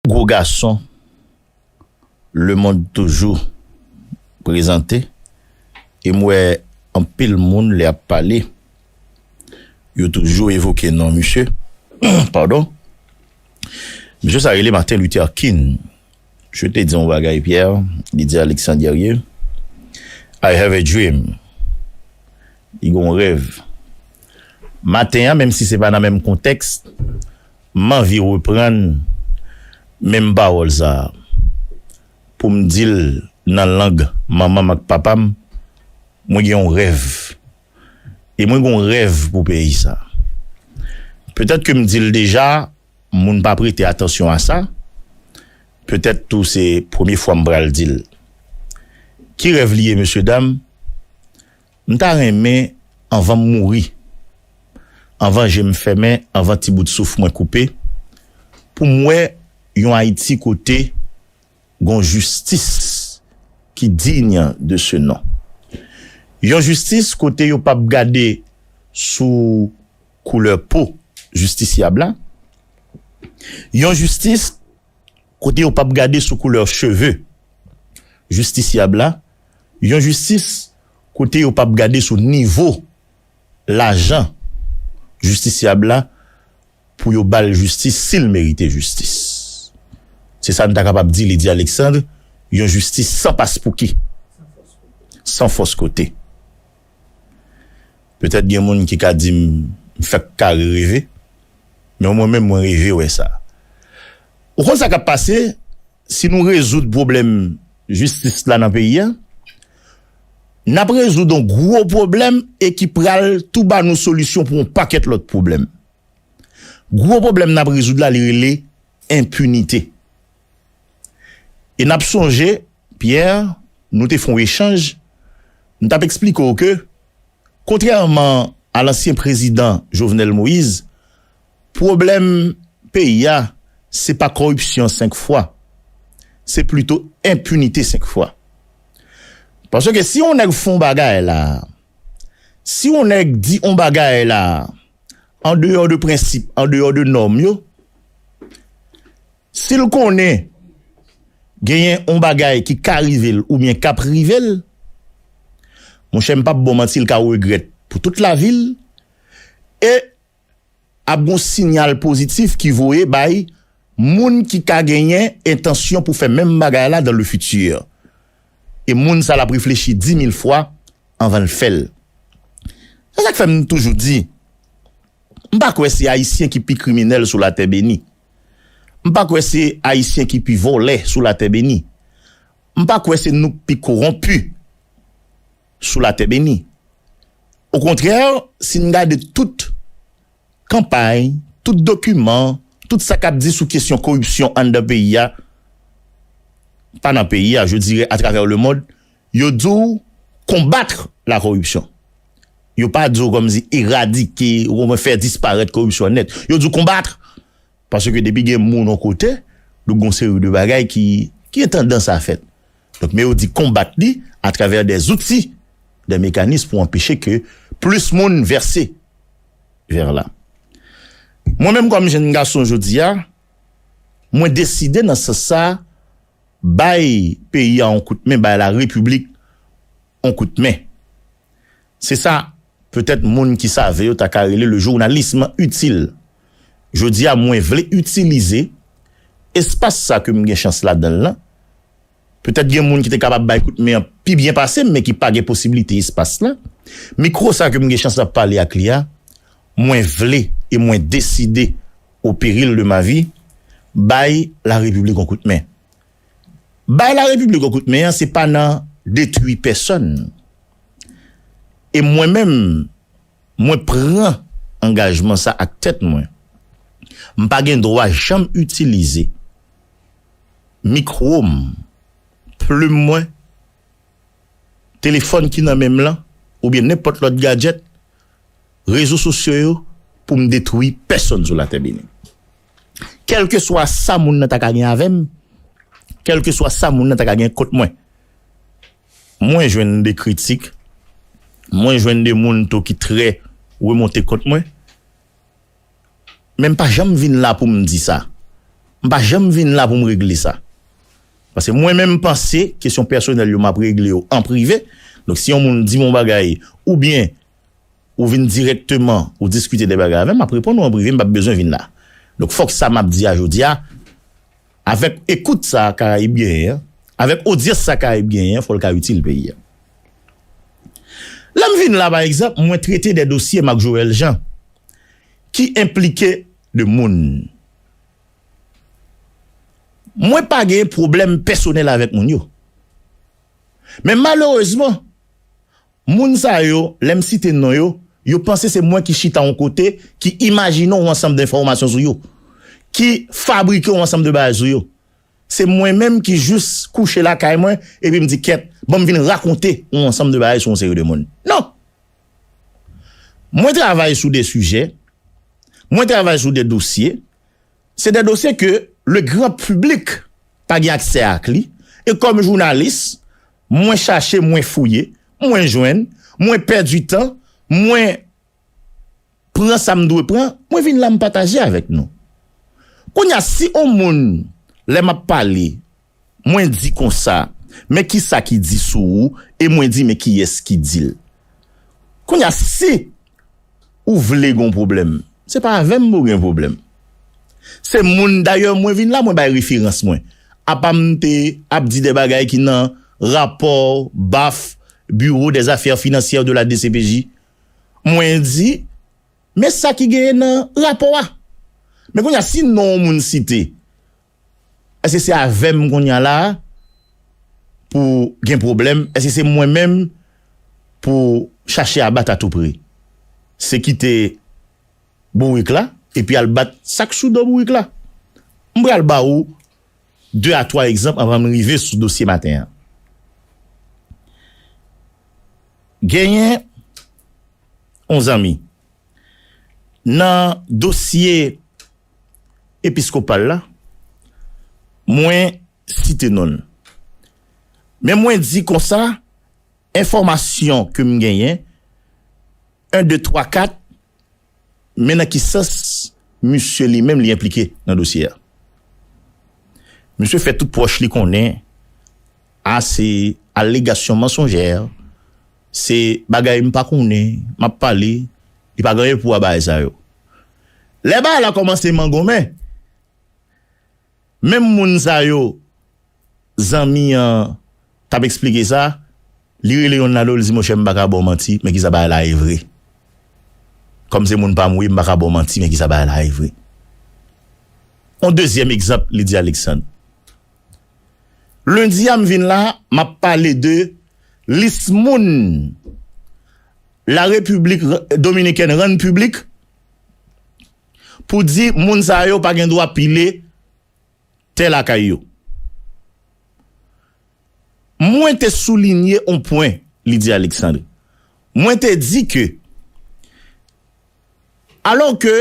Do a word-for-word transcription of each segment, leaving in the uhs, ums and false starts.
Gwo gason lemonn toujou prezante, e m wè anpil moun lè y ap pale, yo toujou evoke non misye. Padon. Misye sa rele Martin Luther King. Misye te di yon bagay, Pierre, li di Alexandre Guerrier, "I have a dream." Li gen yon rèv. Maten an, menm si se pa nan menm kontèks, m anvi reprann menm pawòl sa a pou m di l nan lang manman m ak papa m, mwen gen yon rèv. E mwen gen yon rèv pou peyi sa. Petèt ke m di l deja, moun pa prete atansyon a sa. Petèt tou se premye fwa m pral di l. Ki rèv li ye, mesye dam? M ta renmen, anvan m mouri, anvan je m fèmen, anvan ti bout souf mwen koupe, pou m wè yon Ayiti kote gon jistis ki digne de ce nom. Yon jistis kote yo p ap gade sou koulè po jistisyab la. Yon jistis kote yo p ap gade sou koulè cheve jistisyab la. Yon jistis kote yo p ap gade sou nivo lajan jistisyab la pou yo ba l jistis si l merite jistis. Se sa n ta kapab di, li di Alexandre, yon jistis san paspouki, san fòs kote. Petèt gen moun ki ka di m fèk kare reve, men mwen menm mwen reve wè sa. Ou konn sa k ap pase si nou rezoud pwoblèm jistis la nan peyi a? N ap rezoud yon gwo pwoblèm e ki pral tou ba nou solisyon pou yon pakèt lòt pwoblèm. Gwo pwoblèm n ap rezoud la, li rele enpinite. E n ap sonje, Pierre, nou te fè yon echanj, m t ap eksplike w ke, kontrèman a lansyen prezidan Jovenel Moïse, pwoblèm peyi a, se pa kòripsyon senk fwa, se plito enpinite senk fwa. Paske si yon nèg fè yon bagay la, si yon nèg di yon bagay la, an deyò de prensip, an deyò de nòm yo, si l konnen genyen yon bagay ki ka rive l oubyen k ap rive l, monchè, m p ap ba w manti, l ka regrèt pou tout lavi l. E ap gon siyal pozitif ki voye bay moun ki ka genyen entansyon pou fè menm bagay la dans le futur. E moun sa l ap reflechi di mil fwa anvan l fè l. Se sa k fè m toujou di, m pa kwè se Ayisyen ki pi kriminèl sou latè beni. M pa kwè se Ayisyen ki pi vòlè sou latè beni. M pa kwè se nou k pi kowonpi sou latè beni. Okontrè, si n gade tout kanpay, tout dokiman, tout sa k ap di sou kesyon koripsyon anndan peyi a, pa nan peyi a, je dirais à travers le monde, yo di w combattre la corruption. Yo pa di w kòmsi eradike, ou konprann, fè disparèt koripsyon nèt. Yo di w combattre. Paske depi gen moun yon kote, donk gon seri de bagay ki, ki gen tandans a fèt. Donk, men yo di konbat li atravè des outils, des mécanismes pou anpeche ke plis moun vèse vè la. Mwen menm kòm jenn gason jodi a, mwen deside nan sans sa, bay peyi a yon kout men, bay la repiblik yon kout men. Se sa, petèt moun ki save yo ta ka rele le journalisme utile. Jodi a, mwen vle itilize espas sa ke m gen chans ladan l lan. Petèt gen moun ki te kapab bay kout men an pi byen pase m, men ki pa gen posiblite espas la. Mikwo sa ke m gen chans ap pale ak li a, mwen vle e mwen deside, au péril de ma vie, bay la repiblik yon kout men. Bay la repiblik yon kout men an, se pa nan detwi pèsòn. E mwen menm, mwen pran angajman sa ak tèt mwen. M pa gen dwa janm itilize mikwo m, plim mwen, telefòn ki nan men m lan, oubyen nenpòt lòt gadjèt, rezo sosyo yo, pou m detwi pèsòn sou latè beni. Kèlkeswa sa moun nan ta ka gen avè m, kèlkeswa sa moun nan ta ka gen kont mwen. Mwen jwenn de kritik, mwen jwenn de moun tou ki trè remonte kont mwen, men m pa janm vin la pou m di sa. M pa janm vin la pou m regle sa. Paske mwen menm m panse kesyon pèsonèl yo m ap regle yo an prive. Donk si yon moun di m yon bagay oubyen ou vin dirèkteman ou diskite de bagay avè m, m ap reponn ou an prive, m p ap bezwen vin la. Donk fòk sa m ap di a jodi a, avèk ekout sa Karayib genyen an, avèk odyans sa Karayib genyen an, fò l ka itil peyi a. Lè m vin la, pa egzanp, mwen trete de dosye Marc Joël Jean ki enplike de moun. Mwen pa gen pwoblèm pèsonèl avèk moun yo. Men malerezman, moun sa yo, lè m site non yo, yo panse se mwen ki chita yon kote, ki imajine yon ansanm de enfòmasyon sou yo, ki fabrike yon ansanm de bagay sou yo. Se mwen menm ki jis kouche lakay mwen, epi m di, kèt, ban m vin rakonte yon ansanm de bagay sou yon seri de moun. Non! Mwen travay sou de sijè, mwen travay sou de dosye, se de dosye ke le gran piblik pa gen aksè ak li, e kòm jounalis, mwen chache, mwen fouye, mwen jwenn, mwen pèdi tan, mwen pran sa m dwe pran, mwen vin la m pataje avèk nou. Kounye a, si on moun, lè m ap pale, mwen di konsa, men kisa ki di sou ou, e mwen di men kiyès ki di l. Kounye a, si ou vle gon pwoblèm, se pa avè m pou gen pwoblèm. Se moun, dayè, mwen vin la, mwen bay referans mwen. Apa m te ap di de bagay ki nan rapò baf, Bureau des Affaires Financières de la D C P J, mwen di, men sa ki genyen nan rapò a. Men kounye a, si non yon moun site, èske se avè m kounye a la pou gen pwoblèm? Èske se mwen menm pou chache abat a tou pre? Se kite bourik la, epi al bat sa k sou do bourik la. M pral ba ou de a twa egzanp anvan m rive sou dosye maten an. Genyen yon zanmi nan dosye episkopal la, mwen site non l. Men mwen di konsa, enfòmasyon ke m genyen, en, de, twa, kat, men nan ki sans misye li menm li enplike nan dosye a. Misye fè tout pwòch li konnen, a, se alegasyon mansonjè, se bagay m pa konnen, m ap pale, li pa gen anyen pou wè bagay sa yo. Lè bagay la kòmanse mangonmen, menm moun sa yo, zanmi an t ap eksplike sa, li rele yonn ladan yo, li di, monchè, m pa ka ba w manti, men kisa bagay la ye vre. Kòm se moun pa m ou ye, m pa ka ba w manti, men kisa bagay la ye vre. On dezyèm egzanp, li di Alexandre. Lendi a m vin la, m ap pale de lis moun la Repiblik Dominikèn rann piblik pou di moun sa yo pa gen dwa pile tè lakay yo. Mwen te soulinye on pwen, li di Alexandre. Mwen te di ke, alò ke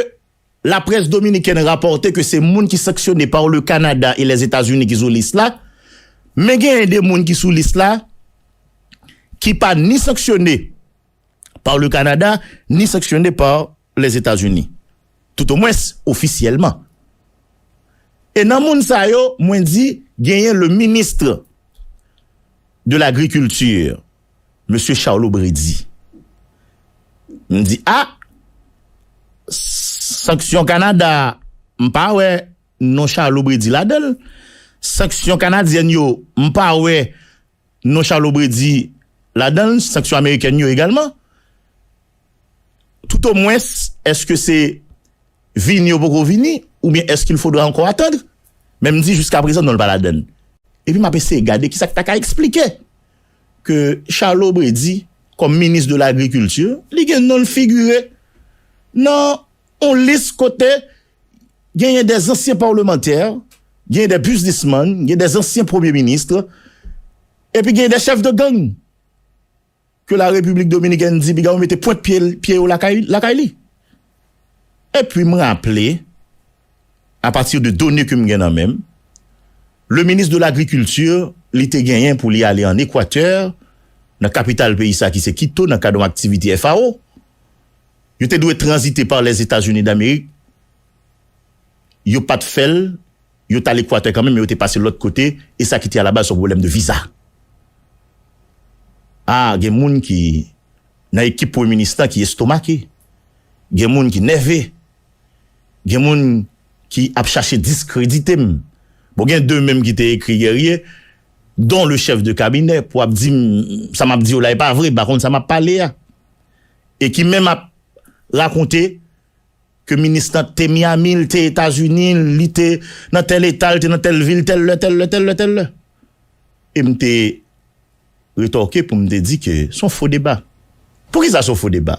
laprès dominikèn rapòte ke se moun ki sanksyone pa le Kanada e Lèzetazini ki sou lis la, men genyen de moun ki sou lis la ki pa ni sanksyone pa le Kanada, ni sanksyone pa Lèzetazini. Toutomwens, ofisyèlman. E nan moun sa yo, mwen di, genyen le ministre de l'Agriculture, mesye Charles Aubrédy. M di, a, sanksyon Kanada, m pa wè non Charles Aubrédy ladan l. Sanksyon kanadyèn yo, m pa wè non Charles Aubrédy ladan l, sanksyon amerikèn yo egalman. Toutomwens, èske se vini yo poko vini, oubyen est-ce qu'il faudra encore attendre? Men m di jiskaprezan non l pa ladan l. Epi m ap eseye gade kisa k ta ka eksplike ke Charles Aubrédy, kòm minis de lagrikilti, li gen non l figire nan on lis kote genyen de zansyen palmantè, genyen de biznismann, genyen de zansyen premye minis, epi genyen de chèf de gang ke la Repiblik Dominikèn di piga yo mete pwent pye, pye yo lakay, lakay li. Epi m raple, apati de done ke m gen nan men m, le minis de lagrikilti, li te genyen pou li ale an Ekwatè, nan kapital peyi sa ki se Kito, nan kad yon aktivite F A O. Yo te dwe tranzite pa Lèzetazini Damerik. Yo pa t fè l, yo t al Ekwatè kanmenm, men yo te pase lòt kote, e sa ki te alabaz se yon pwoblèm de viza. A, gen moun ki, nan ekip premye minis lan ki estomake, gen moun ki nève, gen moun ki ap chache diskredite m. Bon, gen de menm ki te ekri Guerrier, dont le chef de cabinet, pou ap di m, sa m ap di yo la, e pa vre, m pa konn sa m ap pale a. E ki menm ap rakonte ke minis lan te Miami, li te Etazini, li te nan tèl eta, li te nan tèl vil, tèl lè, tèl lè, tèl lè, tèl lè. E m te retòke pou m te di ke se yon fo deba. Poukisa se yon fo deba?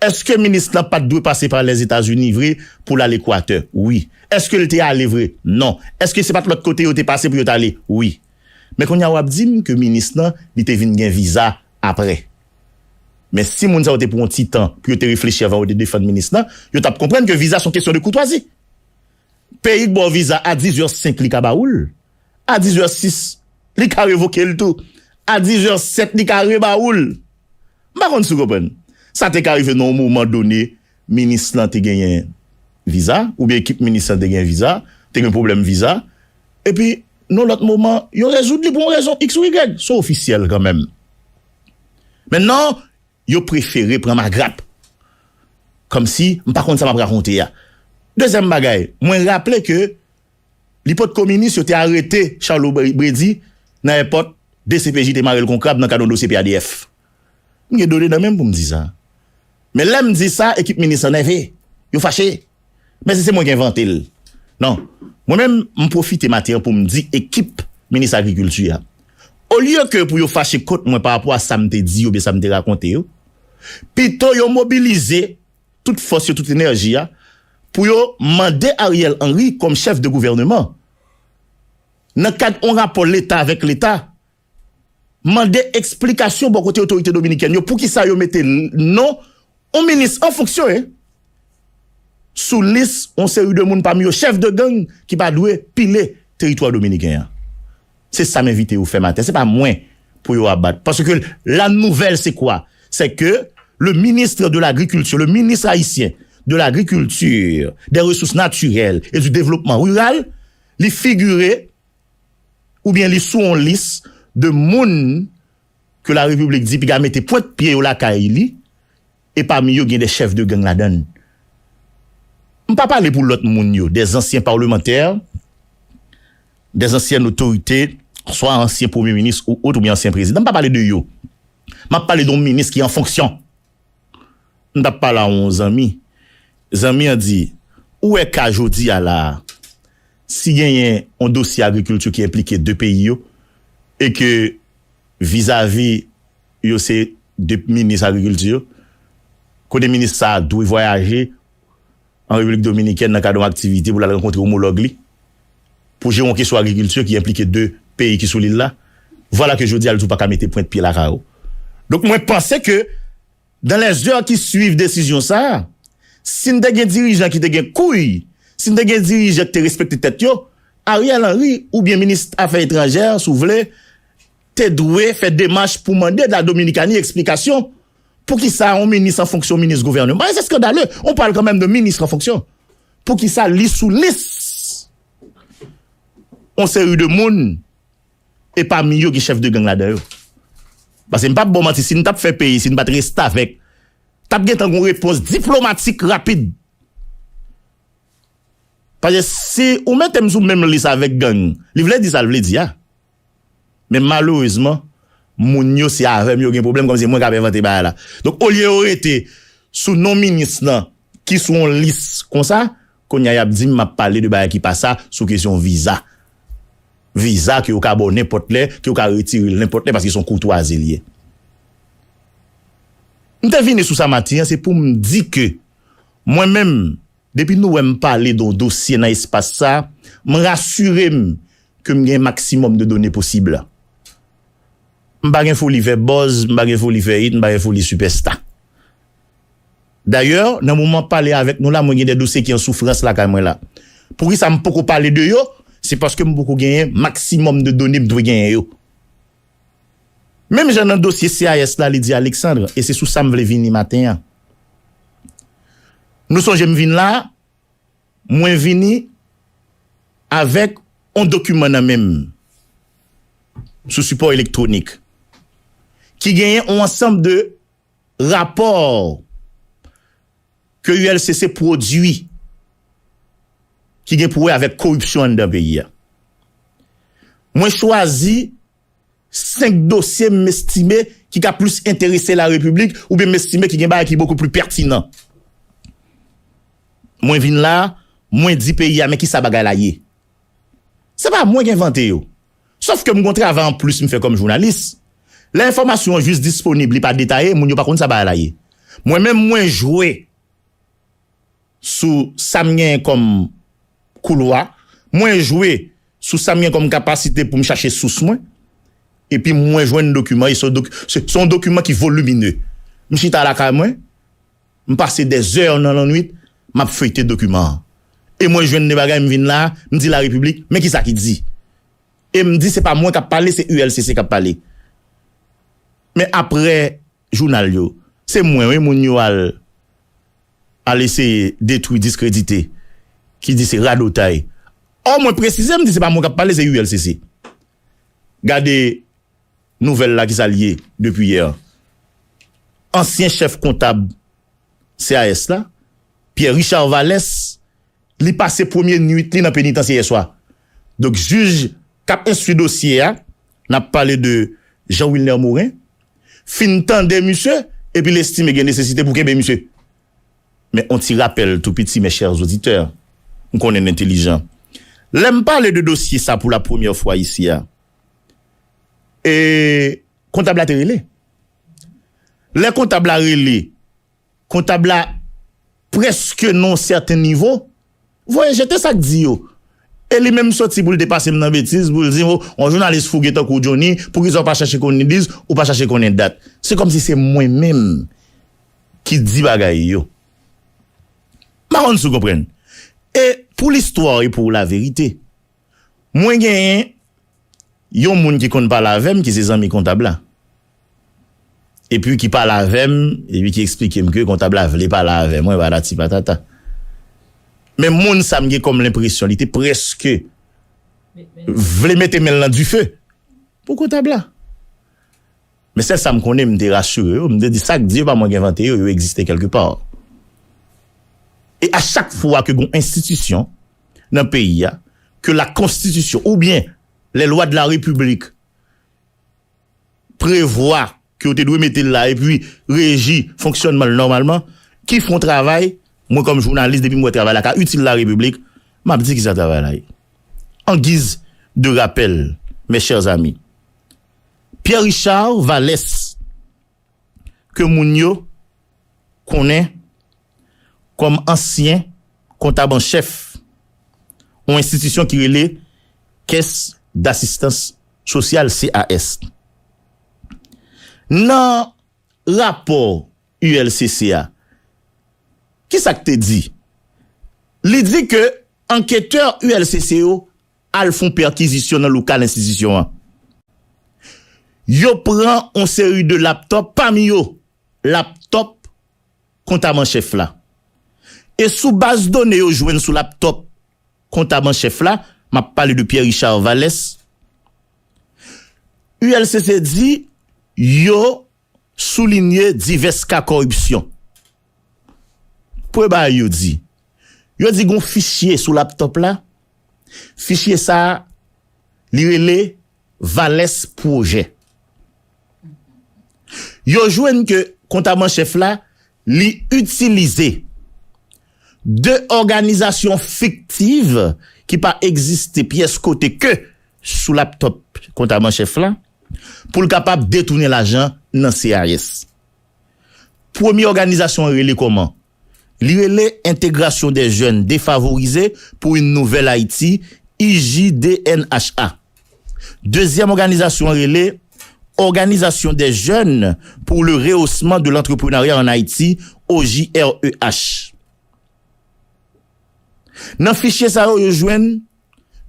Èske minis lan pa t dwe pase pa Lèzetazini vre pou l al Ekwatè? Wi. Èske l te ale vre? Non. Èske se pa t lòt kote yo te pase pou yo t ale? Wi. Men kounye a w ap di m ke minis lan, li te vin gen viza apre. Men si moun sa yo te pran yon ti tan pou yo te reflechi avan yo te defann minis lan, yo t ap konprann ke viza se yon kesyon de koutwazi. Peyi k ba w viza a diz è senk li ka ba ou l. A diz è sis, li ka revoke l tou. A diz è sèt, li ka reba ou l. M pa konn si w konprann. Sa te ka rive nan yon moman done, minis lan te genyen viza, oubyen ekip minis lan te genyen viza, te gen pwoblèm viza. Epi, nan lòt moman, yo rezoud li pou yon rezon X ou Y. Se ofisyèl kanmenm. Mentnan, yo prefere pran magrap. Kòmsi, m pa konn sa m ap rakonte a. Dezyèm bagay, mwen raple ke li potko minis, yo te arete Charlot Brady nan èpòt, D C P J te mare l kon krab nan kad yon dosye P A D F. M gen done nan men m pou m di sa. Men lè m di sa, ekip minis lan nève. Yo fache. Men si se mwen ki envante l. Non. Mwen menm, m pwofite maten an pou m di ekip minis agrikilti a. Olye ke pou yo fache kont mwen pa rapò a sa m te di yo oubyen sa m te rakonte yo, pito yo mobilize tout fòs yo, tout enèji a, pou yo mande Ariel Henry kòm chèf de gouvènman, nan kad yon rapò Leta avèk Leta, mande eksplikasyon bò kote otorite dominikèn yo, poukisa yo mete non yon minis an fonksyon, e, sou lis yon seri de moun, pami yo chèf de gang ki pa dwe pile teritwa dominiken an. Se sa m envite yo fè maten. Se pa mwen pou yo abat. Paske la nouvelle, c'est quoi? C'est que le ministre de l'Agriculture, le ministre haïtien de l'Agriculture, des Ressources naturelles et du Développement rural, li figire oubyen li sou yon lis de moun ke la repiblik di piga mete pwent pye yo lakay li, e pami yo gen de chèf de gang ladan l. M pa pale pou lòt moun yo, des anciens parlementaires, des anciennes autorités, swa ansyen premye minis ou ot, oubyen ansyen prezidan. M pa pale de yo. M ap pale de yon minis ki an fonksyon. M t ap pale a yon zanmi. Zanmi an di, ou wè ka jodi a la a, si genyen yon dosye agrikilti ki enplike de peyi yo, e ke vizavi yo se de minis agrikilti yo, kote minis sa a dwe vwayaje an Repiblik Dominikèn nan kad yon aktivite pou l al rankontre omològ li, pou jere yon kesyon agrikilti ki enplike de peyi ki sou lil la, vwala ke jodi a l di w pa ka mete pwent pye lakay ou. Donk, mwen panse ke dans les heures qui suivent desizyon sa a, si n te gen dirijan ki te gen kouy, si n te gen dirijan ki te respekte tèt yo, Ariel Henry oubyen minis afè etranjè, si w vle, te dwe fè demach pou mande la Dominikani eksplikasyon. Poukisa yon minis an fonksyon, minis gouvènman, e se skandale, on parle quand même de ministre en fonction. Poukisa li sou lis yon seri de moun, e pami yo gen chèf de gang ladan yo? Paske m p ap ba w manti, si n t ap fè peyi, si n pa t restavèk, t ap gentan gen yon repons diplomatik rapid. Paske si ou mete m sou menm lis avèk gang, li vle di sa l vle di a. Men malerezman, moun yo se avè m yo gen pwoblèm, kòmsi se mwen k ap envante bagay la. Donk, olye yo rete sou non minis lan ki sou yon lis konsa, kounye a y ap di m m ap pale de bagay ki pa sa sou kesyon viza. Viza ke yo ka ba w nenpòt lè, ke yo ka retire l nenpòt lè, paske se yon koutwazi l ye. M te vini sou sa maten an, se pou m di ke mwen menm, depi nou wè m pale de yon dosye nan espas sa, m rasire m ke m gen maksimòm de done posib. M pa gen foli fè buzz, m pa gen foli fè hit, m pa gen foli sipèsta. Dayè, nan moman pale avèk nou la, mwen gen de dosye ki an soufrans lakay mwen la. Poukisa m poko pale de yo? Se paske m poko genyen maksimòm de done m dwe genyen yo. Menm jan nan dosye C I S la, li di Alexandre, e se sou sa m vle vini maten an. Nou sonje m vin la, mwen vini avèk yon dokiman nan men m sou sipò elektwonik ki genyen yon ansanm de rapò ke U L C C pwodui ki gen pou wè avèk koripsyon anndan peyi a. Mwen chwazi senk dosye m estime ki ka plis enterese larepiblik oubyen m estime ki gen bagay ki bokou pli pètinan. Mwen vin la, mwen di peyi a men kisa bagay la ye. Se pa mwen ki envante yo. Sòf ke m gon travay anplis m fè kòm jounalis. Lè enfòmasyon an jis disponib, li pa detaye, moun yo pa konn sa bagay la ye. Mwen menm mwen jwe sou sa m genyen kòm koulwa, mwen jwe sou sa m gen kòm kapasite pou m chache sous mwen, epi mwen jwenn dokiman, e se yon doki- se se yon dokiman ki volimine. M chita lakay mwen, m pase dèzè nan lannwit, m ap feyte dokiman an. E mwen jwenn de bagay, m vin la, m di larepiblik, men kisa ki di. E m di se pa mwen k ap pale, se U L C C k ap pale. Men apre jounal yo, se mwen wi moun yo al al eseye detwi, diskredite, ki di se radotay. Ò mwen presize, m di se pa mwen k ap pale, se U L C C. Gade nouvèl la, kisa l ye depi yè. Ansyen chèf kontab C A S la, Pierre Richard Valès, li pase premye nwit li nan penitansye yè swa. Donk jij k ap enstwi dosye a, n ap pale de Jean Wilner Morin, fin tande misye, epi l estime gen nesesite pou kenbe misye. Men on ti rapèl tou piti, mes chers auditeurs, m konnen n entelijan. Lè m pale de dosye sa pou la premyè fwa isi a, e kontab la te rele. Lè kontab la rele, kontab la prèske nan yon sèten nivo, voye jete sa k di yo. E li menm soti pou l te pase m nan betiz, pou l di m, o, yon jounalis fouge tankou w, Johnny, poukisa w pa chache konnen liz, ou pa chache konnen dat? Se kòmsi se mwen menm ki di bagay yo. M pa konn si w konprann. E pou listwa e pou laverite, mwen genyen yon moun ki konn pale avè m, ki se zanmi kontab la. Epi ki pale avè m, epi ki eksplike m ke kontab la vle pale avè mwen, patati patata. Men moun sa m gen kòm lenpresyon, li te prèske vle mete men l nan dife pou kontab la. Men sèl sa m konnen, m te rasire yo, m te di sa k di yo pa mwen k envante yo, yo egziste kèlkepa. E a chak fwa ke gon enstitisyon nan peyi a, ke la konstitisyon oubyen les lois de la République prevwa ke yo te dwe mete l la epi reji fonksyònman l nòmalman, ki fè yon travay, mwen kòm jounalis, depi m wè travay la ka itil larepiblik, m ap di kisa travay la ye. An giz de rapèl, mes chers amis, Pierre Richard Valès, ke moun yo konnen kòm ansyen kontab an chèf yon enstitisyon ki rele Caisse d'Assistance Sociale, C A S. Nan rapò U L C C a, kisa k te di? Li di ke anketè U L C C yo al fè yon pèkizisyon nan lokal enstitisyon an. Yo pran yon seri de laptòp, pami yo laptòp kontab an chèf la. E sou baz done yo jwenn sou laptòp kontab an chèf la, m ap pale de Pierre Richard Valès, U L C C di yo soulinye divès ka kòripsyon. Premye bagay yo di, yo di gon fichye sou laptòp la. Fichye sa a, li rele Valès Pwojè. Yo jwenn ke kontab an chèf la, li itilize de òganizasyon fiktiv ki pa egziste pyès kote ke sou laptòp kontab an chèf la, pou l kapab detounen lajan nan C A S. Premye òganizasyon an rele kòman? Li rele Intégration des Jeunes Défavorisés pour une Nouvelle Haïti, I J D N H A. Dezyèm òganizasyon an rele Organisation des Jeunes pour le Rehaussement de l'Entrepreneuriat en Haïti, O J R E H. Nan fichye sa yo, yo jwenn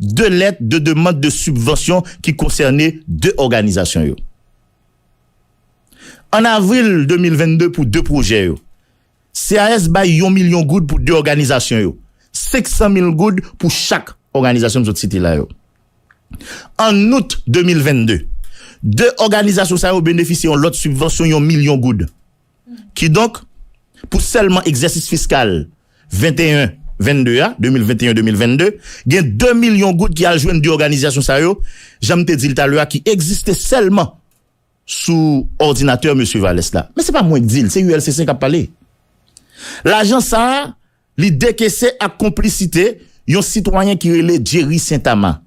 de lèt de demann de sibvansyon ki konsène de òganizasyon yo. An avril de mil vennde, pou de pwojè yo, C A S bay yon milyon goud pou de òganizasyon yo, senk san mil goud pou chak òganizasyon m sot site la yo. An out de mil vennde, de òganizasyon sa yo benefisye yon lòt sibvansyon yon milyon goud. Kidonk, pou sèlman egzèsis fiskal venteyen vennde a, de mil venteyen de mil vennde, gen de milyon goud ki al jwenn de òganizasyon sa yo, jan m te di l talè a, ki egziste sèlman sou òdinatè mesye Valès la. Men se pa mwen k di l, se U L C C k ap pale. Lajan sa a, li dekese ak konplisite yon sitwayen ki rele Jerry Saint-Amand.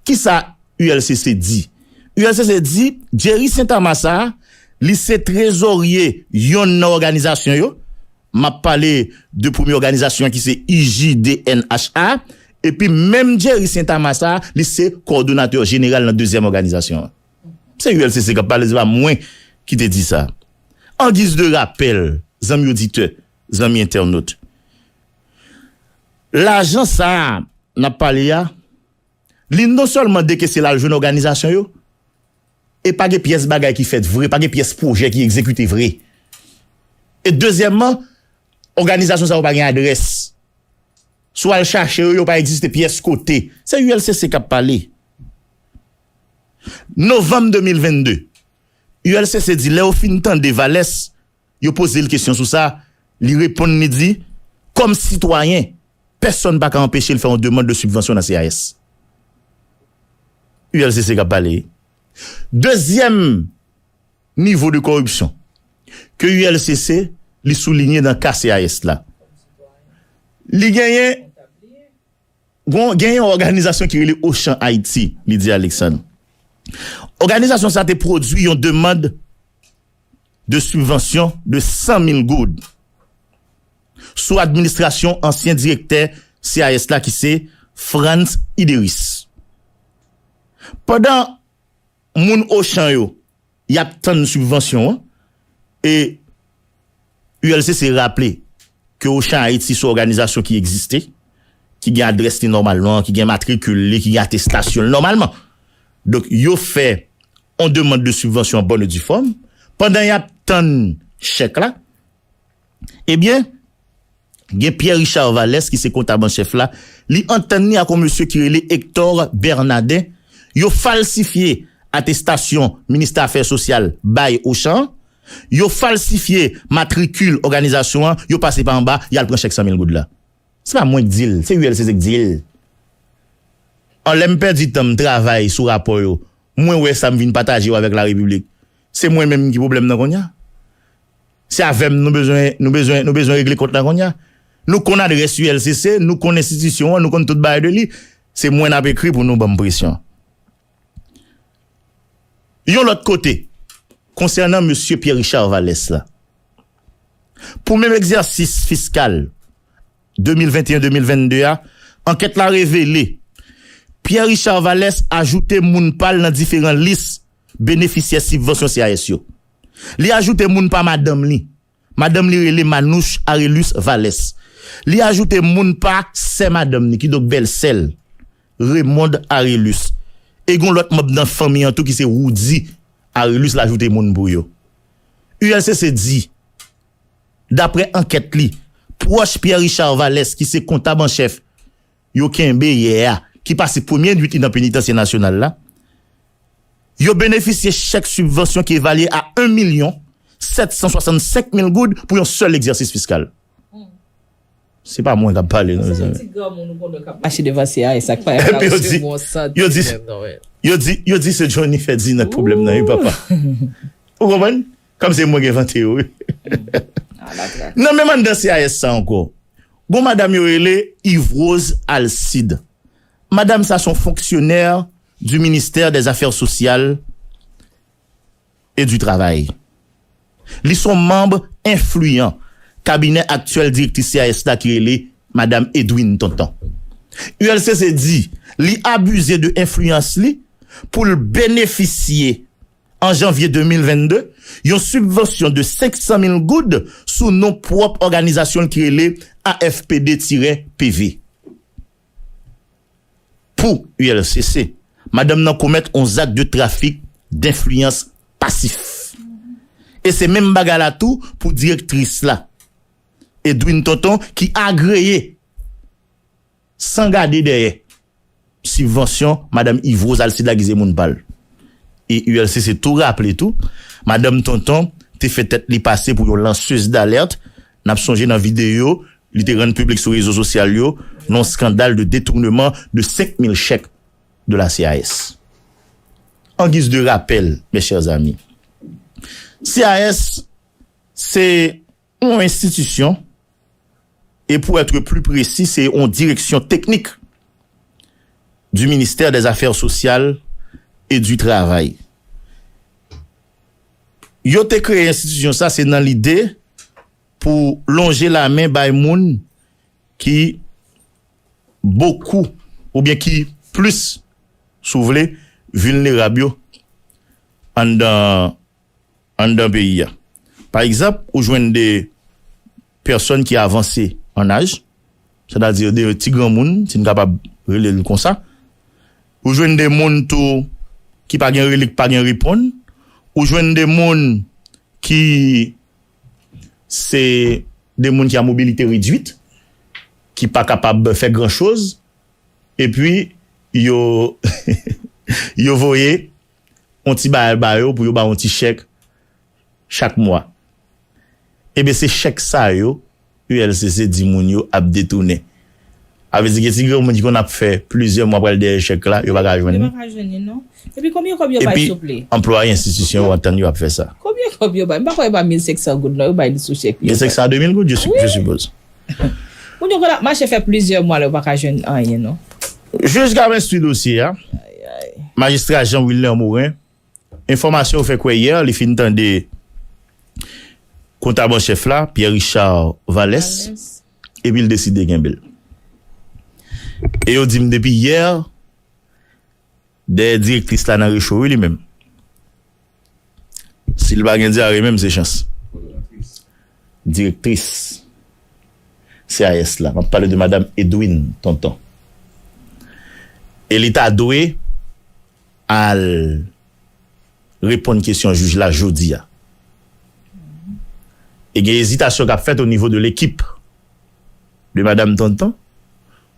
Kisa U L C C di? U L C C di, Jerry Saint-Amand sa a, li se trezorye yonn nan òganizasyon yo. M ap pale de premye òganizasyon an ki se I J D N H A. Epi menm Jerry Saint-Amand sa a, li se kowòdonatè jeneral nan dezyèm òganizasyon an. Se U L C C k ap pale, se pa mwen ki te di sa. An giz de rapèl, zanmi oditè, zanmi entènot, lajan sa a n ap pale a, li non sèlman dekese l al jwenn òganizasyon yo, e pa gen pyès bagay ki fèt vre, pa gen pyès pwojè ki egzekite vre. E dezyèmman, òganizasyon sa yo pa gen adrès. Si w al chache yo, yo pa egziste pyès kote. Se U L C C k ap pale. Novanm de mil vennde, U L C C di lè yo fin tande Valès, yo poze l kesyon sou sa, li reponn, li di, kòm sitwayen, pèsonn pa ka anpeche l fè yon demann de sibvansyon nan C A S. U L C C k ap pale. Dezyèm nivo de kòripsyon ke U L C C li soulinye nan ka C A S la. Li genyen, gon, genyen yon òganizasyon ki rele Ochan Ayiti, Lydie Alexandre. Òganizasyon sa te pwodui yon demann de sibvansyon de san mil goud sou administrasyon ansyen direktè C A S la ki se Frantz Ideris. Pandan moun Ochan yo, y ap tann sibvansyon an, e U L C C raple ke Ochan Ayiti se yon òganizasyon ki egziste, ki gen adrès li nòmalman, ki gen matrikil li, ki gen atestasyon l nòmalman. Donk, yo fè yon demann de sibvansyon an bòn e di fòm. Pandan y ap tann chèk la, ebyen, gen Pierre Richard Valès ki se kontab an chèf la, li antann li ak yon mesye ki rele Hector Bernardin. Yo falsifye atestasyon Ministè Afè Sosyal bay Ochan, yo falsifye matrikil òganizasyon an, yo pase pa anba, y al pran chèk san mil goud la. Se pa mwen k di l, se U L C C k di l. An lè m pèdi tan m travay sou rapò yo, mwen wè sa m vin pataje yo avèk larepiblik. Se mwen menm ki pwoblèm nan kounye a. Se avè m nou bezwen, nou bezwen, nou bezwen regle kont lan kounye a. Nou konn adrès U L C C, nou konn enstitisyon an, nou konn tout bagay de li. Se mwen n ap ekri pou nou ban m presyon. Yon lòt kote, konsènan mesye Pierre Richard Valès la, pou menm egzèsis fiskal de mil venteyen de mil vennde a, ankèt la revele Pierre Richard Valès ajoute moun pa l nan diferan lis benefisyè sibvansyon C A S yo. Li ajoute moun pa madanm li. Madanm li rele Manouche Arelus Valès. Li ajoute moun pa sè madanm li, kidonk bèlsè l, Raymonde Arelus. E gon lòt manm nan fanmi an tou ki se Roudy Arelus, l ajoute moun pou yo. U L C C di, daprè ankèt li, pwòch Pierre Richard Valès, ki se kontab an chèf yo kenbe yè a, ki pase premye nwit li nan penitansye nasyonal la, yo benefisye chèk sibvansyon ki evalye a en milyon sèt san swasannsenk mil goud pou yon sèl egzèsis fiskal. Se pa mwen k ap pale, non, mezanmi. Mache devan C A S ak pa yo di, yo di, yo di se Johnny Ferdinand k pwoblèm nan, wi, papa. Ou konprann? Kòm se mwen ki envante yo, wi. Nan menm anndan C A S sa ankò, gon madanm yo rele Yvrose Alcide. Madanm sa se yon fonksyonè du ministère des Affaires Sociales et du Travail. Li se yon manm enfliyan kabinè aktyèl direktris C A S la ki rele Madanm Edwine Tonton. U L C C di li abize de enfliyans li pou l benefisye an janvye de mil vennde, yon sibvansyon de senk san mil goud sou non pwòp òganizasyon l ki rele A F P D tirè P V. Pou U L C C, madanm nan komèt yon zak de trafik denfliyans pasif. E se menm bagay la tou pou direktris la, Edwine Tonton, ki agreye san gade dèyè, sibvansyon madanm Yvrose Alcide la ki se moun pa l. E U L C C tou raple tou, madanm Tonton te fè tèt li pase pou yon lanseuz d'alerte. N ap sonje nan videyo li te rann piblik sou rezo sosyal yo, nan yon skandal de détournement de cinq mille chèques de la C A S. En guise de rappel, mes chers amis, C A S se yon enstitisyon, e pou être plus précis, se yon direksyon teknik du ministère des Affaires sociales et du Travail. Yo te kreye enstitisyon sa, se nan lide pou lonje lamen bay moun ki bokou, oubyen ki plis, si w vle, vilnerab yo anndan, anndan peyi a. Pa egzanp, ou jwenn de pèsòn ki avanse an aj, sètadi de ti granmoun, si n kapab rele l konsa. Ou jwenn de moun tou ki pa gen rele, ki pa gen reponn. Ou jwenn de moun ki se de moun ki a mobilite redwit, ki pa kapab fè gran choz, epi yo, yo voye yon ti bagay ba yo pou yo ba yon ti chèk chak mwa. Ebyen, se chèk sa yo, U L C C di moun yo ap detounen. A vle di gen ti granmoun ki konn ap fè plizyè mwa pral dèyè chèk la, yo pa ka jwenn li. Yo pa ka jwenn li, non. Epi konbyen kòb yo bay, souple? Epi anplwaye enstitisyon yo antann yo ap fè sa. Konbyen kòb yo bay? M pa kwè e pa mil senk san goud, non, yo bay li sou chèk li. Mil senk san a de mil goud, je, wi, je suppose. Moun yo konn ap mache fè plizyè mwa la, yo pa ka jwenn anyen, non. Jij k ap enstwi dosye a, majistra Jean Wilner Morin, enfòmasyon yo fè kwè yè, li fin tande kontab an chèf la, Pierre Richard Valès, epi l deside kenbe l. E yo di m depi yè, dèyè direktris la nan recho, wi, li menm. Si l pa gen dyare menm, se chans. Direktris C A S la, m ap pale de madanm Edwin Tonton. E li ta dwe al reponn kesyon jij la jodi a. E gen ezitasyon k ap fèt o nivo de lekip de madanm Tonton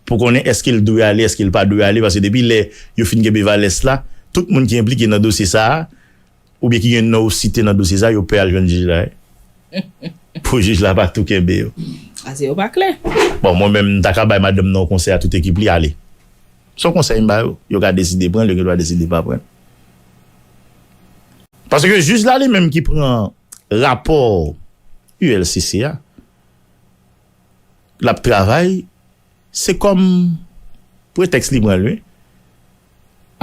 pou konnen èske l dwe ale, èske l pa dwe ale, paske depi lè yo fin kenbe Valès la, tout moun ki enplike nan dosye sa a, oubyen ki gen non yo site nan dosye sa, yo pè al jwenn jij la, wi. Pou jij la pa tou kenbe yo. Ase yo pa klè. Bon, mwen menm, m ta ka bay madanm nan yon konsèy a tout ekip li, ale. Se yon konsèy m ba yo. Yo ka deside pran l, yo gen dwa deside pa pran l. Paske jij la li menm ki pran rapò U L C C a, l ap travay, se kòm pretèks li pran l, wi.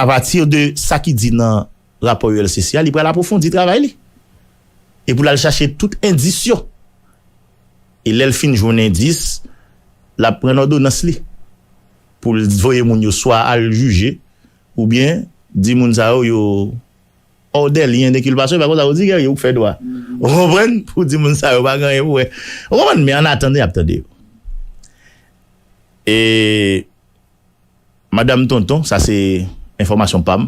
Apati de sa ki di nan rapò U L C C a, li pral apwofondi travay li. E pou l al chache tout endis yo. E lè l fin jwenn endis, l ap pran òdonans li. Pou l voye moun yo swa al jije, oubyen di moun sa yo, yo hors de lien d'inculpation, pa konsa yo di, guerrier, ou k fè dwa. Ou konprann? Pou di moun sa yo pa gen anyen pou wè. Ou konprann? Men an atandan, y ap tande yo. E madanm Tonton, sa se enfòmasyon pa m.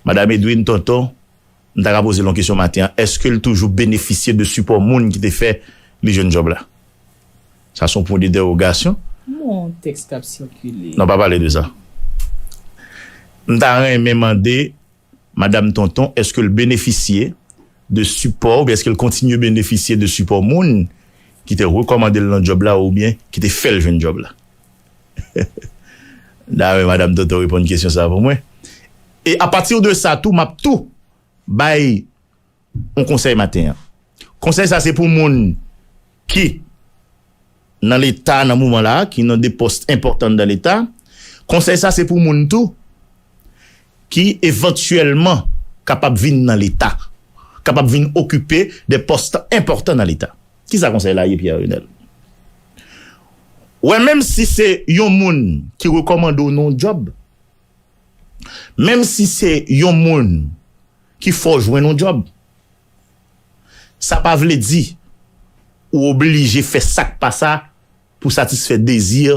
Madanm Edwin Tonton, m ta ka poze l yon kesyon maten an. Èske l toujou benefisye de sipò moun ki te fè li jwenn djòb la? Sa se yon pwen de entèwogasyon. Yon tèks k ap sikile. Non, pa pale de sa. M ta renmen mande madanm Tonton, èske l benefisye de sipò, oubyen èske l kontinye benefisye de sipò moun ki te rekòmande l nan djòb la, oubyen ki te fè l jwenn djòb la? Dayè, madanm Tonton reponn kesyon sa pou mwen. E apati de sa tou, m ap tou bay yon konsèy maten an. Konsèy sa se pou moun ki nan Leta nan moman la, ki nan de pòs enpòtan nan Leta. Konsèy sa se pou moun tou ki evantyèlman kapab vin nan Leta, kapab vin okipe de pòs enpòtan nan Leta. Kisa konsèy la ye, Pierre Renel? Wè, menm si se yon moun ki rekòmande w nan yon djòb, menm si se yon moun ki fè w jwenn yon djòb, sa pa vle di ou oblije fè sa k pa sa pou satisfè dezi,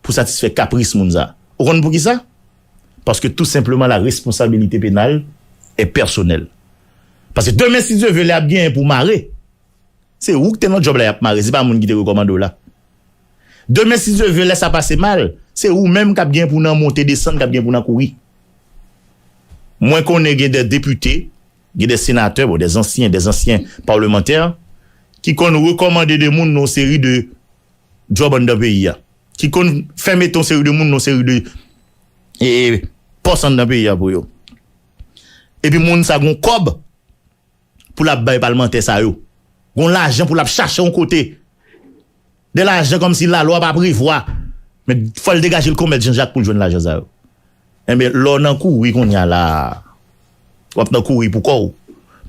pou satisfè kapris moun sa. Ou konn poukisa? Paske tou senpleman la responsabilité pénale est personnelle. Paske demen, si Dye vle, lè y ap genyen pou mare, se ou k te nan djòb la y ap mare, se pa moun ki te rekòmande w la. Demen, si Dye vle, lè sa pase mal, se ou menm k ap gen pou nan monte desann, k ap gen pou nan kouri. Mwen konnen gen de depite, gen de senatè, bon, de ansyen, de ansyen palmantè, ki konn rekòmande de moun nan yon seri de djòb anndan peyi a, ki konn fè mete yon seri de moun nan yon seri de e, e, pòs anndan peyi a pou yo. Epi moun sa gon kòb pou l ap bay palmantè sa yo. Gon lajan pou l ap chache yon kote. De lajan kòmsi lalwa pa prevwa. Men fò l degaje l konmèt Jan Jak pou l jwenn lajan sa yo. Enben, lè w nan kouri kounye a la, w ap nan kouri pou kò w.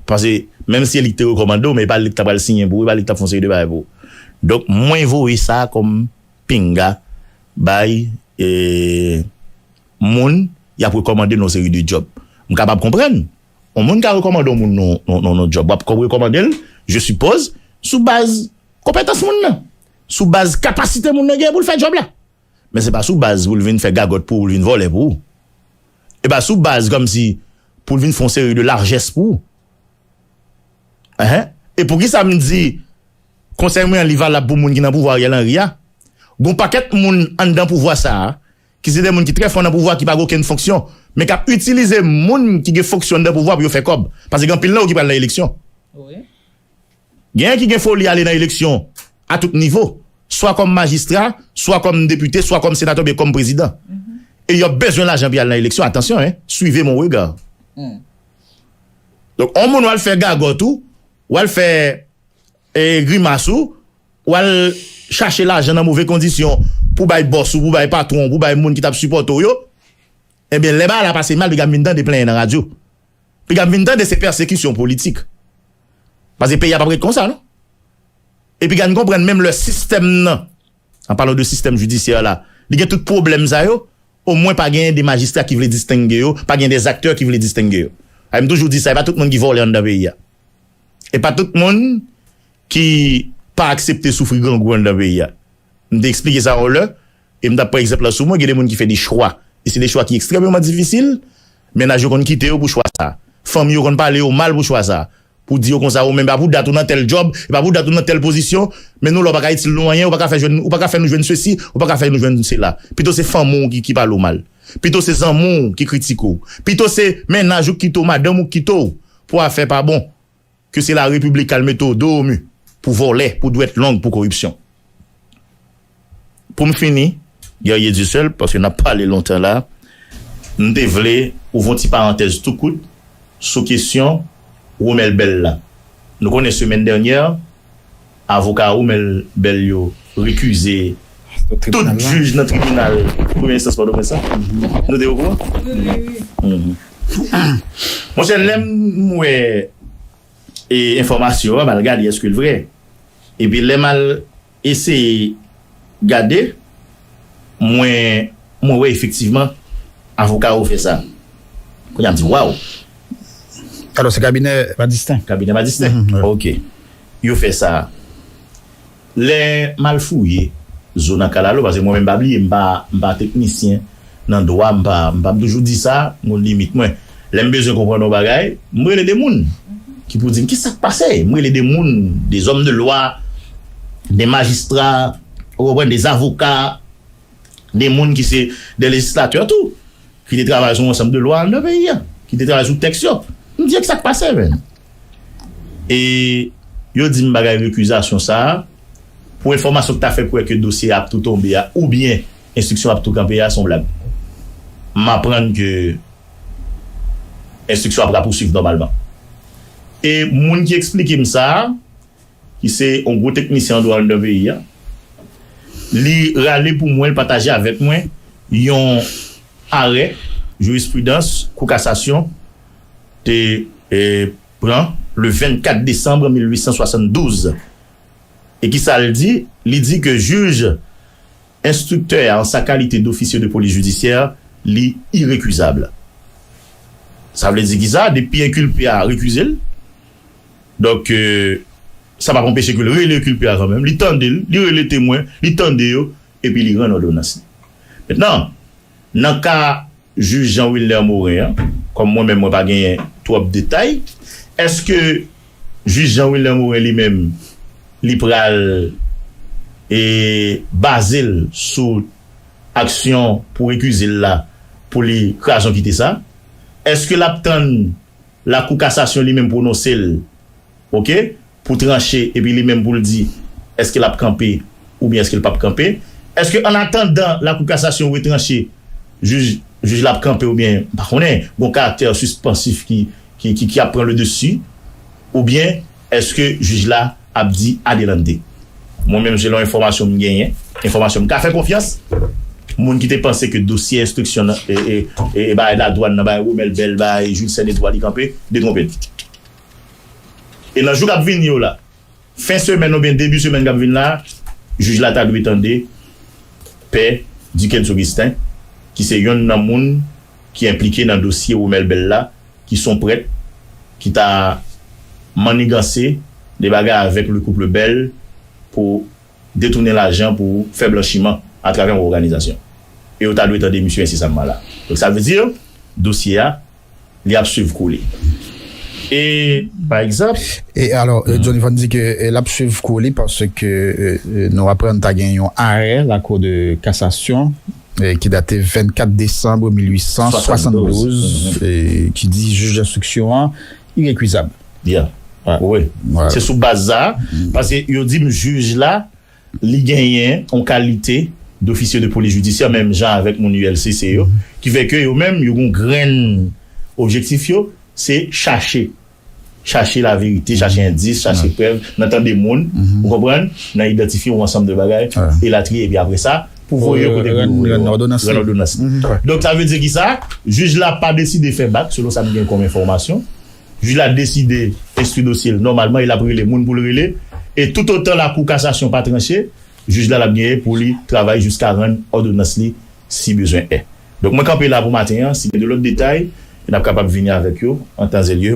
Paske, menm si e li ki te rekòmande w, men e pa li ki ta pral siyen pou ou, e pa li ki t ap fè yon seri de bagay pou ou. Donk, mwen voye sa kòm pinga bay, e, moun y ap rekòmande nan yon seri de djòb. M kapab konprann. Yon moun ka rekòmande yon moun nan, nan, nan, nan djòb. W ap kò-, rekòmande l, je suppose, sou baz konpetans moun nan. Sou baz kapasite moun nan gen pou l fè djòb la. Men se pa sou baz pou l vin fè gagòt pou ou, pou l vin vòlè pou ou. E pa sou baz kòmsi pou l vin fè yon seri de lajès pou ou. Enhen. E poukisa m di konsèy mwen an li valab pou moun ki nan pouvwa Ariel Henry a? Gon pakèt moun anndan pouvwa sa a, ki se de moun ki trè fò nan pouvwa, ki pa gen okenn fonksyon, men k ap itilize moun ki gen fonksyon anndan pouvwa pou yo fè kòb. Paske gen anpil nan yo ki pral nan eleksyon. Wi. Genyen ki gen foli ale nan eleksyon a tout nivo, swa kòm majistra, swa kòm depite, swa kòm senatè oubyen kòm prezidan. Mhm. E yo bezwen lajan pou y al nan eleksyon. Atansyon, en, suivez mon regard. Hmm. Donk, yon moun w al fè gagòt ou, w al fè, e, grimas ou, w al chache lajan nan move kondisyon pou bay bòs ou, pou bay patwon ou, pou bay moun ki t ap sipòte w yo, ebyen, lè bagay la pase mal, piga m vin tande plenyen nan radyo. Piga m vin tande se pèsekisyon politik. Paske peyi a p ap ret konsa, non. Epi gad konprann menm lè sistèm nan, an palan de sistèm jidisyè la, li gen tout pwoblèm sa yo, omwen pa gen de majistra ki vle distenge yo, pa gen de aktè ki vle distenge yo. Ay, m toujou di sa, e pa tout moun ki vòlè anndan peyi a. E pa tout moun ki pa aksepte soufri grangou anndan peyi a. M te eksplike sa yon lè, e m t ap pran egzanp la sou mwen, gen de moun ki fè de chwa. E se de chwa ki ekstrèmeman difisil, mennaj yo konn kite yo pou chwa sa. Fanmi yo konn pale yo mal pou chwa sa. Pou di yo konsa, ou menm, pa pou dat ou nan tèl djòb, e pa pou dat ou nan tèl pozisyon, men nou la, ou pa ka itil nou anyen, ou pa ka fè jwenn, ou pa ka fè nou jwenn sesi, ou pa ka fè nou jwenn sela. Pito se fanmi w ki, ki pale w mal. Pito se zanmi w ki kritike w. Pito se mennaj ou ki kite w, madanm ou ki kite w pou afè pa bon. Ke se la repiblik k al mete w do o mi pou vòlè, pou dwèt long, pou koripsyon. Pou m fini, Guerrier Dieuseul, paske n ap pale lontan la, m te vle ouvri yon ti parantèz tou kout sou kesyon Romel Bell la. Nou konnen semèn dènyè, avoka Romel Bell yo rekize tout jij nan tribinal premye enstans Pòtoprens la. Nou te okouran? Wi, wi, wi. Mhm. Monchè, lè m wè e enfòmasyon an, m al gade èske l vrè. Epi lè m al eseye gade, mwen, mwen wè efektivman avoka yo fè sa. Kounye a m di, waw! Alò, se kabinè Madisten. Kabinè Madisten? Mhm, wi. Ok. Yo fè sa. Lè m al fouye zo nan kalalou, paske mwen menm m pa bliye, m pa, m pa teknisyen nan dwa, m pa, m pa, m toujou di sa, m gon limit mwen. Lè m bezwen konprann yon bagay, m rele de moun ki pou di m ki sa k pase. M rele de moun, de zòm de lwa, de majistra, ou konprann, de zavoka, de moun ki se de lejislatè tou, ki te travay sou ansanm de lwa anndan peyi a, ki te travay sou tèks yo. M di, "Sa k pase, menn?" E yo di m bagay rekizasyon sa a, pou enfòmasyon k ta fè kwè ke dosye a ap tou tonbe a, oubyen enstriksyon ap tou kanpe a, se yon blag. M aprann ke enstriksyon ap rapousuiv nòmalman. E moun ki eksplike m sa a, ki se yon gwo teknisyen an dwa anndan peyi a, li rale pou mwen, li pataje avèk mwen yon arè jirisprudans Kou Kasasyon te, eh, pran le vennkat desanm mil uit san swasanndouz. E ki sa l di? Li di ke jij enstriktè a, an sa kalite dofisye de polis jidisyè, li irekizab. Sa vle di ki sa? Depi enkilpe a rekize l, donk, euh, sa p ap anpeche ke l rele enkilpe a kanmenm. Li tande l, li rele temwen, li tande yo, epi li rann òdonans li. Mentnan, nan ka jij Jean Wilner Morin an, kòm mwen menm mwen pa genyen twòp detay, èske jij Jean Wilner Morin li menm, li pral, e, baze l sou aksyon pou rekize l la, pou li kraze yon kite sa? Èske l ap tann Lakou Kasasyon li menm pwononse l, oke, pou tranche, epi li menm pou l di èske l ap kanpe oubyen èske l p ap kanpe? Èske an atandan Lakou Kasasyon retranche, jij, jij la ap kanpe oubyen, m pa konnen, gon karaktè sispansif ki, ki, ki, ki ap pran le desi, oubyen èske jij la ap di adelante? Mwen menm, selon enfòmasyon m genyen, enfòmasyon m ka fè konfyans, moun ki te panse ke dosye enstriksyon nan, e, e, e, e bagay ladwàn nan, bagay Romel Bell, bagay Jules Saint Etoile, li kanpe, detwonpe l. E nan jou k ap vini yo la, fen semèn oubyen debi semèn k ap vin la, jij la ta dwe tande pè Dickens Augustin, ki se yonn nan moun ki enplike nan dosye Romel Bell la, ki se yon prèt, ki ta manniganse de bagay avèk le couple Bell pou detounen lajan pou fè blanchiman atravè yon òganizasyon. E yo ta dwe tande misye ensesamman la. Donk, sa vle di, dosye a, li ap swiv kou li. E, pa egzanp, E alò, euh, Johnny Van di ke euh, l ap swiv kou li paske euh, euh, nou aprann ta gen yon arè Lakou de Kasasyon euh, ki date vennkat desanm mil uit san swasanndouz, euh, ki di jij enstriksyon an irekizab. Yeah. Wi. Se sou baz sa, paske yo di m jij la, li genyen yon kalite dofisye de polis jidisyè, menm jan avèk moun U L C C yo, ki fè ke yo menm, yo gon grenn objektif yo, se chache. Chache laverite, chache endis, chache prèv nan tande moun, ou konprann, nan idantifye yon ansanm de bagay, elatriye, epi apre sa, pou voye yo kote pou rann òdonans li. Donk, sa vle di ki sa? Jij la pa deside fè bak, selon sa m gen kòm enfòmasyon. Jij la deside enstwi dosye l nòmalman, e l ap rele moun pou l rele. E toutotan Lakou Kasasyon pa tranche, jij la l ap genyen pou li travay jiska rann òdonans li si bezwen è. Donk, mwen kanpe la pou maten an. Si gen de lòt detay, n ap kapab vini avèk yo an tan e lye.